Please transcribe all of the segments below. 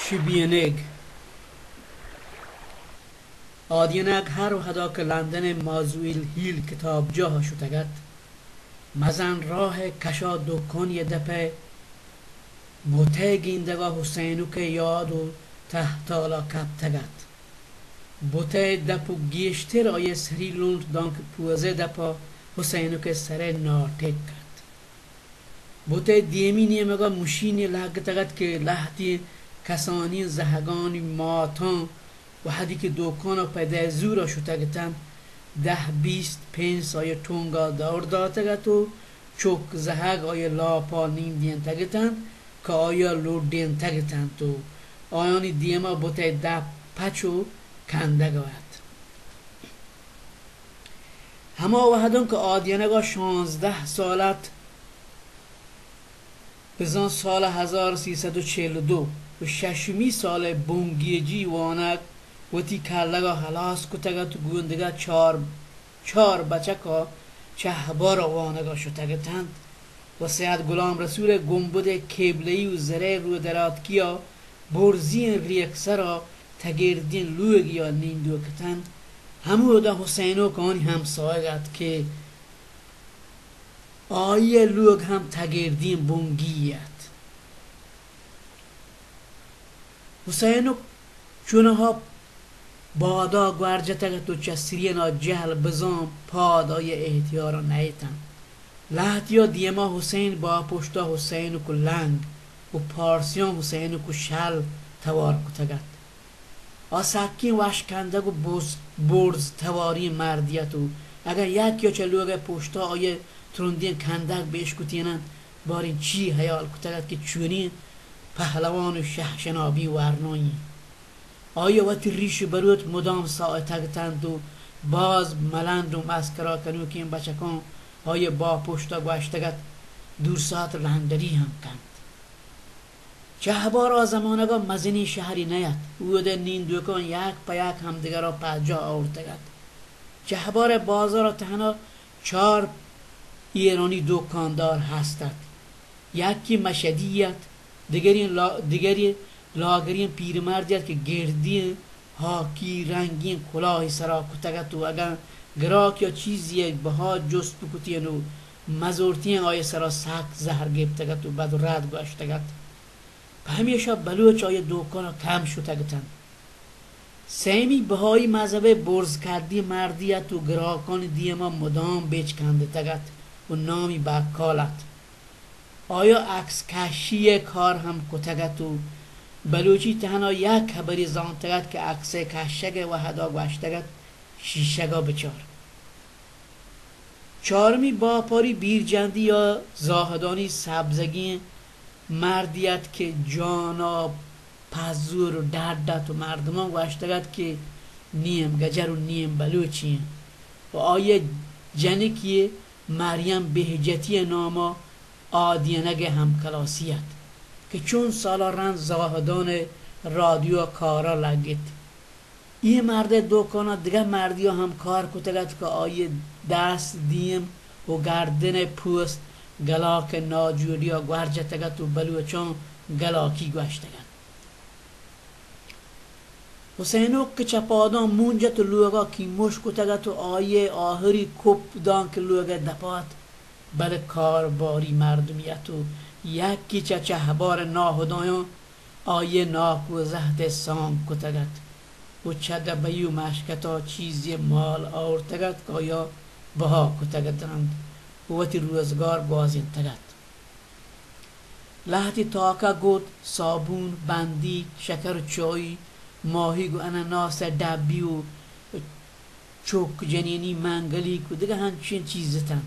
شبینگ۔ آدینگ ہر وہدا کہ لندن ء مازویل ہیل کتابجاہ ء شتگ ات، مزن راہ ء کشا دکانی ء دپ ء بت ء گندگ ء حسینک ء یاد و تہتالا کپتگ ات۔ بت ء دپ و گیشتر آئی ء سری لنٹ دانکہ پوز ء دپا حسینک ء سر ء ناٹک ات۔ بت ء دیمی نیمگ ء مشینے لگتگ ات کہ لہتیں کسانیں زہگانی ماتاں وہدی کہ دوکان ء پہ دئے زور ء شتگ اتنت، دہ بیست پنس آئی ء ٹونگ ء دور داتگ ات و چک زہگ آئی ء لاپ ء نندینتگ اتنت کہ آئی ء لڈینتگ اتنت و آیانی دیم ء بت ء دپ پچ و کندگ ء ات۔ ہما وہداں کہ آدینگ ء شانزدہ سال ات، بزاں سال ہزار سیصد و چل و دو و ششمی سال ء بنگیجی وانگ وتی کلگ ء ہلاس کتگ ات و گوں دگہ چار، چار بچک ء چہبار ء وانگ ء شتگ اتنت و سید غلام رسول ء گنبد ء کیبلئی و زرئے رودراتکی ء برزیں ریکسر ء تگردیں لوگی ء نندوک اتنت۔ ہمودا حسینک آنی ہمساہگ ات کہ آئی ء لوگ ہم تگردیں بنگی ات۔ حسینک چونہا بادا گور جتگ ات و چہ سرین ء جہل بزاں پاد آئی ء احتیار ء نئیتنت۔ لہتیا دیما حسین باپشتا حسینک و لنگ و پارسیاں حسینک و شل توار کتگ ات۔ آ سکیں وش کندگ و بز، برز تواریں مردے ات و اگاں یک یا چہ لوگ ء پشتا آئی ء ترندیں کندگ بہ اشکتین انت، باریں چی ہیال کتگ ات کہ چونیں پہلوان و شہشنابیں ورنایے۔ آئی ء وتی ریش و بروت مدام ساہ اتگ اتنت و باز ملنڈ و مسکرا کنوکیں بچکاں آئی ء باپشتا گوشتگ ات، دورسات لنڈری ہم کنت۔ چہبار آ زمانگ ء مزنیں شہرے نہ ات۔ اود ء نندوکاں یک پہ یک ہمدگر ء پجاہ آورتگ ات۔ چہبار ء بازار ء تہنا چار ایرانی دکاندار ہست ات۔ یکے مشہدی ات، دگرے لا، دگرے لاگریں پیرمردے ات کہ گردیں ہاکی رنگیں کلاہے سرا کتگ ات و اگاں گراک یا چیزے ء بہا جست بکتین و مزورتین آئی ء سرا سک زہر گپتگ ات و بد و رد گوشتگ ات۔ پہ ہمیشا بلوچ آئی ء دوکان ء کم شتگ اتنت۔ سیمی بہائی مذہب ء برز کردی مردی ات و گراکانی دیما مدام بچکندتگ ات و نامی بکال ات۔ آیا عکس کشی ء کار ہم کتگ ات و بلوچی تہنا یک ہبرے زانتگ ات کہ عکس ء کشگ ء وہدا گوشتگ ات، شیشگ ء بچار۔ چارمی باپاری بیرجندی یا زاہدانی سبزگیں مردی ات کہ جانا پزور و ڈڈ ات و مردمان گوشتگ ات کہ نیم گجر و نیم بلوچی انت و آئی ء جنکی مریم بہجتی ء ناما آدینگ ء ہمکلاسی ات کہ چون سالا رند زاہدان ء رادیو ء کارا لگت۔ اے مرد ء دوکان ء دگہ مردی ء ہم کار کتگ ات کہ آئی ء دست، دیم و گردن ء پوست گلاک ء ناجوڑی ء گور جتگ ات و بلوچاں گلاکی گوشتگ ات۔ حسینک کہ چہ پاداں مونج ات و لوگا کیموش کتگ ات و آئی ء آہری کپ دانکہ لوگ ء دپ ء ات، بلے کارباری مردمے ات و یکے چہ چہبار ء ناہدایاں آئی ء ناکو زہت ء سانگ کتگ ات و چہ دبئی و مشکت ء چیزے مال آورتگ ات کہ آیا بہا کتگ اتنت و وتی روزگار گوازینتگ ات۔ لہتے تاکہ گد، صابون، بندیک، شکر و چای، ماہیگ و اناناس ء ڈبی و چک جنینی منگلیک و دگہ ہنچین چیز اتنت۔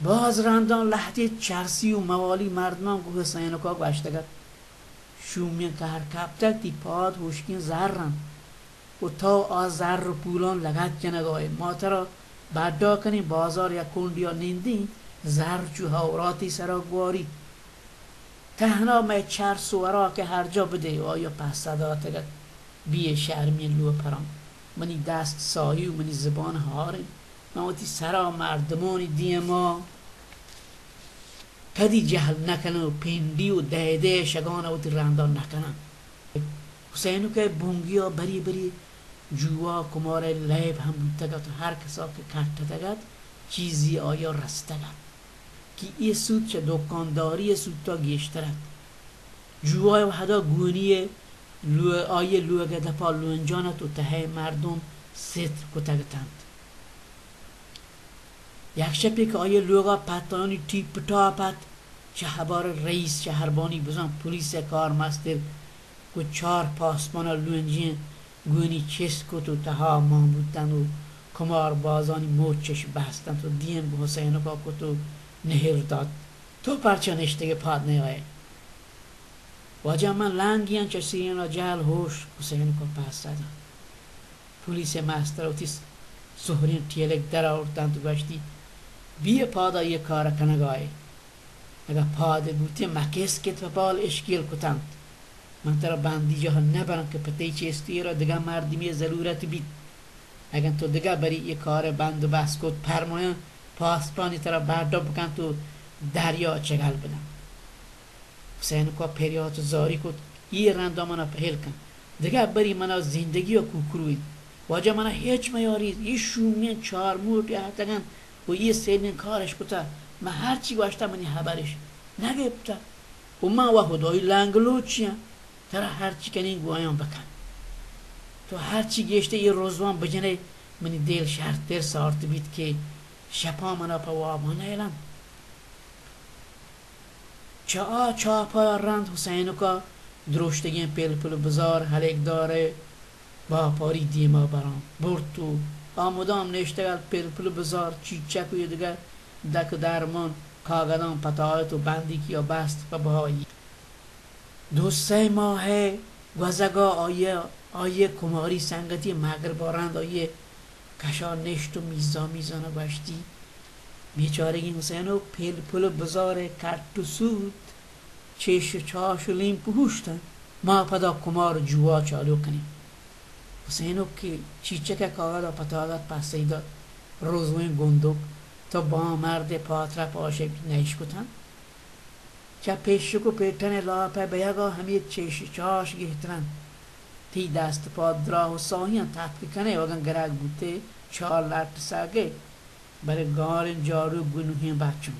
باز رنداں لہتے چرسی و موالی مردماں گوں حسینکا گوشتگ ات، شومیں کہر کپتگ، تی پاد ہشکیں زر انت و تو آ زر و پولاں لگت جنگا ئے۔ ما ترا بڈا کنیں، بازار یک کنڈیا نندیں، زر چو ہوراتی سرا گواری۔ تہنا مئے چرس و وراک ء ہرجا بدئے و آیا پسہ داتگ ات، بی اے شرمیں لوپراں، منی دست ساہی و منی زبان ہار انت۔ من وتی سرا مردمانی دیما کدی جہل نہ کناں و پنڈی و دئے دئے شگان ء وتی رندا نہ کناں۔ حسینک ء بنگی ء بری بری جوا کمار ء لیب ہم بوتگ ات و ہر کسا کہ کٹتگ ات، چیزی آیا رستگ ات کہ اے سود چہ دکانداری ء سوتا گیشتر ات۔ جوا ء وہدا گونی ء لو-، آئی ء لوگ ء دپا لونجان ات و تہ ء مردم ستر کتگ اتنت۔ یک شپے کہ آئی ء لوگا پتانی ٹیپ ٹاپ ات، شہبار رئیس، شہربانی بزاں پولیس ء کارمستر گوں چار پاسپان ء لونجیں گونی چست کت و تہا مان بوتنت و کمار بازانی مچش بستنت و دیم گوں حسینکا کت و نہر دات، تو پرچا نشتگ ئے پاد نیائے؟ واجہ من لنگیاں چہ سیرینا جہل ہوش، حسینکا پسہ دات۔ پولیس ء مستر وتی سہریں ٹیلگ در آورتنت و گوشتی، بیا پادا اے کار ء کنگا ئے۔ اگاں پاد بوتیں مکس کہ تپال اشکیل کتنت۔ من ترا بندیجاہ نہ براں کہ پہ تئی چستی ء را دگہ مردمے ء ضلورت بیت۔ اگاں تو دگہ بری اے کار ء بندوبست کت، پرمایاں پاسپانی ترا بڈ بکنت و دریا ء چگل بدنت۔ حسینکا پریات و زاری کت، اے رندا منا پہل کن۔ دگہ بری منا زندگی ء کوکرو انت۔ واجہ منا ہچ میاریت۔ اے شومیں چار موٹ اہتگ انت و اے سیلیں کارش کتہ۔ من ہرچی گوشتہ منی ہبرش نہ گپتہ۔ و من و ہدائی لنگلوچی آں۔ ترا ہرچی کنیں گوں آیاں بکن۔ تو ہرچی گیشتر اے رزوان بجنئے، منی دل شرتر سارت بیت کہ شپاں منا پہ واباں نئیلنت۔ چہ آ چاپا رند حسینکا درشتگیں پلپل بزار ہلکدار ء باپاری دیما براں برت و آ مدام نشتگ ات۔ پلپل بزار چیچک و ایدگہ دک درمان کاگداں پتایت و بندیکیا بست پہ بہایی۔ دو سئے ماہ ء گوزگا آئی ء، آئی ء کماری سنگتی مگربا رند آئی ء کشا نشت و میزان میزانا گوشتی، بیچارگیں حسینک پلپل و بزار ء کٹ و سوت، چش و چاش و لیمپ ہوشتن، ما پدا کمار و جوا چالو کنیں۔ حسینک کہ چیچک ء کاگدا پتاگت پسئی دات، روزوئیں گندک، تو بامرد ء پاترپ آشپ نہ اشکتن؟ چہ پیشک و پیٹن ء لاپ ء بیگ ء ہمے چش چاش گہتر انت۔ تئی دست پاد دراہ و ساہیاں تپک کن ئے، اگاں گرگ بوت ئے چار لٹ سگ ئے، بلے گاریں جاڑو گنوہیں بچوں۔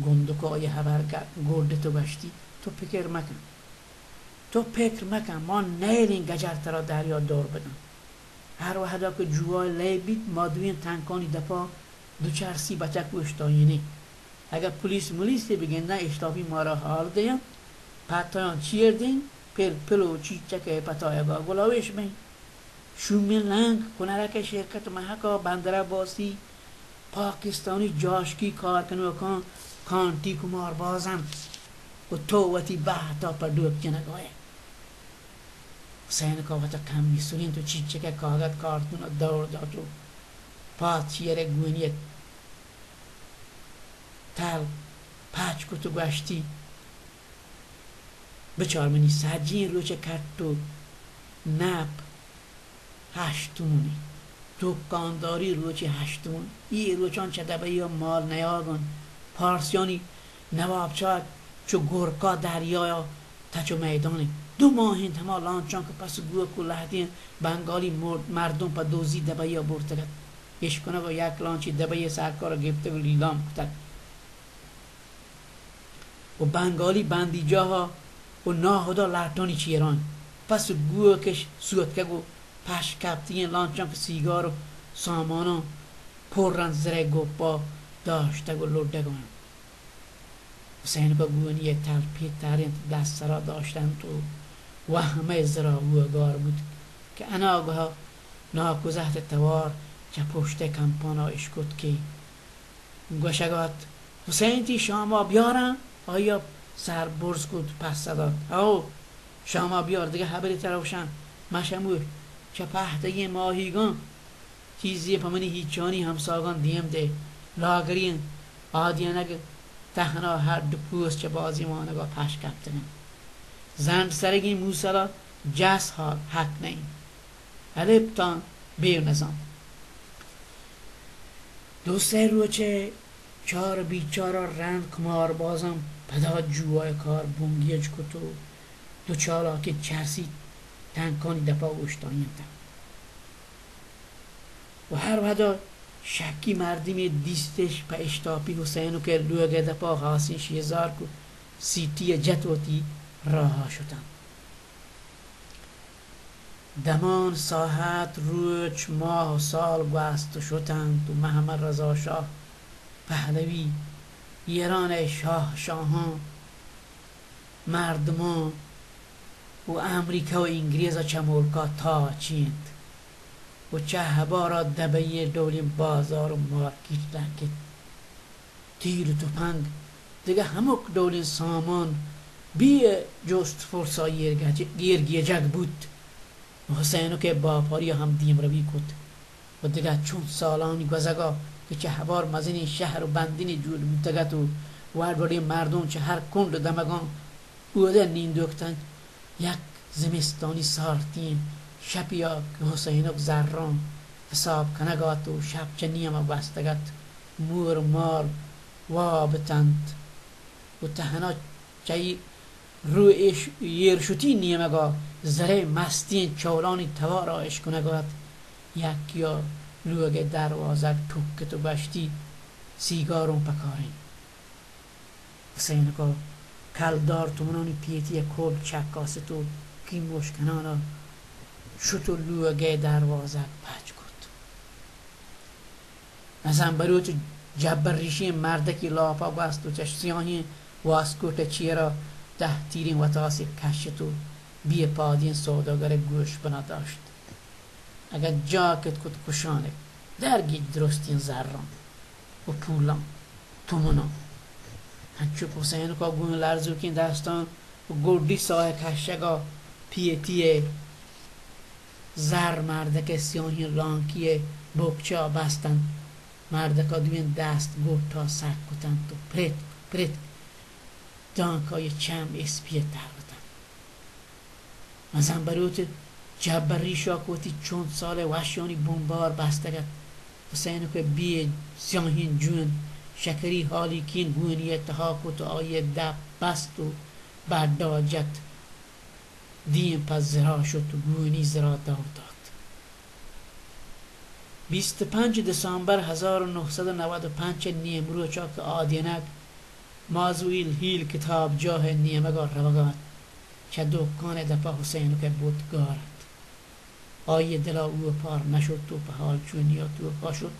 گندک ء آئی ء ہبر گ-، گڈت و گوشتی، تو پکر مکن۔ تو پکر مکن، ما نئیلیں گجر ترا دریا دور بدنت۔ ہر وہدا کہ جوا لیب بیت، ما دوئیں تنکانی دپا دو چرسی بچک اوشتائینیں۔ اگاں پولیس مولیسے بگنداں، اشتاپی مارا حال دیاں، پتایاں چیر دیں، پل پل و چیچک ء پتایگا گلاوش بیں۔ شومیں لنگ کنرک ء شرکت مہک ء بندر عباسی پاکستانی جاشکی کارکنوکاں کانٹی کمار باز انت و تو وتی بہت ء پہ ڈوک جنگا ئے۔ حسینک ء وت ء کمی سرینت و چیچک ء کاگد کارتون ء دور دات و پاد چیر ء گونی ء تل پچ کت و گوشتی، بچار منی سجیں روچ ء کٹ و نپ ہشتمونی، دکانداری روچی ہشتمون۔ اے روچان چہ دبئی ء مال نیاگان، پارسیانی نوابچہ چو گرکا دریا ء تچ و میدان انت۔ دو ماہ انت ہما لانچاں کہ پس گوک و لہتیں بنگالی مر-، مردم پہ دوزی دبئی ء برتگ ات۔ اشکنگ ء یک لانچی دبئی ء سرکار ء گپتگ و لیلام کتگ۔ و بنگالی بندیجاہ ء و ناہدا لٹانی چیران پس گوکش سوتکگ و پش کپتگیں لانچاں کہ سیگار و ساماناں پر انت زرئے گپا داشتگ و لڈگ انت۔ حسینک ء گونی ء تلپی ترینت، دست سرا داشتنت و وہمئے زرا بوگار بوت کہ اناگہ ناکوزہت ء توار چہ پشت ء کمپانا اشکت کہ گوشگ ات، حسین، تئی شاما بیاراں؟ آئی ء سر برز کت، پسہ دات، ہئو، شاما بیار، دگہ ہبرے ترا گوشاں۔ مہ شموش، چہ پہتگیں ماہیگاں چیزے پہ منی ہیچانی ہمساگاں دیم دئے۔ لاگریں آدینگ تہنا ہڈ پوست چہ بازیں وانگا پش کپتگ انت۔ زنڈ سرگیں موسلا جس حق نہ انت۔ الپ تاں بے نزانت۔ دو سئے روچ ء چار بیچارا رند کماربازاں پدا جوئے کار بنگیج کت و دو چالاکیں چرسی تنکانی دپا اوشتائینتنت۔ و ہر وہدا شکی مردمے دیستش، پہ اشتاپی حسینکئے لوگئے دپا ہاسیں شیزار کت، سیٹیئے جت، وتی راہا شتنت۔ دمان ساہت، روچ، ماہ و سال گوست و شتنت و محمد رضا شاہ پہلوی، ایرانئے شاہ شاہاں، مردماں و امریکہ و انگریزا چہ ملکا تاچینت و چہبارا دبئیئے ڈولیں بازار و مارکیٹ رنگ ات۔ تیر و تپنگ، دگہ ہمک ڈولیں سامان بی جست پرسا ایر گیجگ بوت و حسینکئے باپاریا ہم دیمروی کت و دگہ چنت سالانی گوزگا کہ چہبار مزنیں شہر و بندنے جوڑ بوتگ ات و وڑ وڑیں مردم چہ ہر کنڈ و دمگاں اودئے نندوک اتنت، یک زمستانی سارتیں شپیا کہ حسینک زراں حساب کنگا ات و شپ چہ نیما گوستگ ات، مور و مار واب اتنت و تہنا چہ رو ایش-، ایرشتی نیمگا زرئے مستیں چولانی توارا اشکنگا ات، یکیا لوگئے دروازگ ٹکت و گوشتی، سیگاروں پکاریں۔ حسینکا کلدار تومنانی پیتیئے کبل چکاست و کیموش کنانا شت و لوگئے دروازگ پچ کت۔ مزن بلوچ جبر ریشیں مردکی لاپا گوست و چہ سیاہیں واسکوٹئے چیرا دہ تیریں وتاسے کشت و بی پادیں سوداگرئے گوش بنا داشت۔ اگاں جاکت کت کشانک، درگیج درستیں زراں و پولاں، تومناں۔ انچو کہ حسینکا گوں لرزوکیں دستاں و گڈی ساہ کشگا پیتیئے زر مردکئے سیاہیں لانکیئے بکچا بستنت، مردکا دوئیں دست گٹا سک کتنت و پرتک پرتک دانکہ آئی چم اسپی ء تر اتنت۔ مزن بلوچ جبر ریشا کہ وتی چنت سال ء وشیانی بمبار بستگ ات، حسینک ء بی ء سیاہیں جون شکری ہالیکین گونی ء تہا کت و آئی ء دپ بست و بڈا جت۔ دیم پہ زرا شت و گونی زرا دور دات۔ بیست و پنچ دسامبر ہزار و نہصد و نود و پنچ ء نیمروچا کہ آدینک مازوئیل ہیل کتابجاہ ء نیمگا روگا ات، چہ دکان ء دپا حسینک ء بت گار ات۔ آئی ء دلا اوپار نہ شت و پہ ہالچونیا توکا شت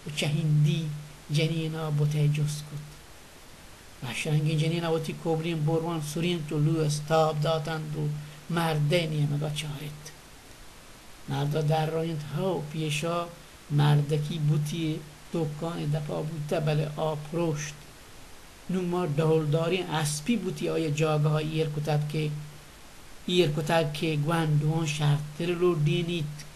و چہ ہندی جنینا بت ء جست کت۔ وش رنگیں جنینا وتی کوبلیں بروان سرینت و لوئس تاب داتنت و مردئے نیمگا چارت۔ مردا درائینت، ہئو، پیشا مردکی بوتی دکان دپا بوتہ، بلے آ پروشت۔ نوں ما ڈولداریں اسپی بوتی آئی جاگہا ایر کتگ کہ، ایر کتگ کہ گونڈواں شرتر لڈینیت۔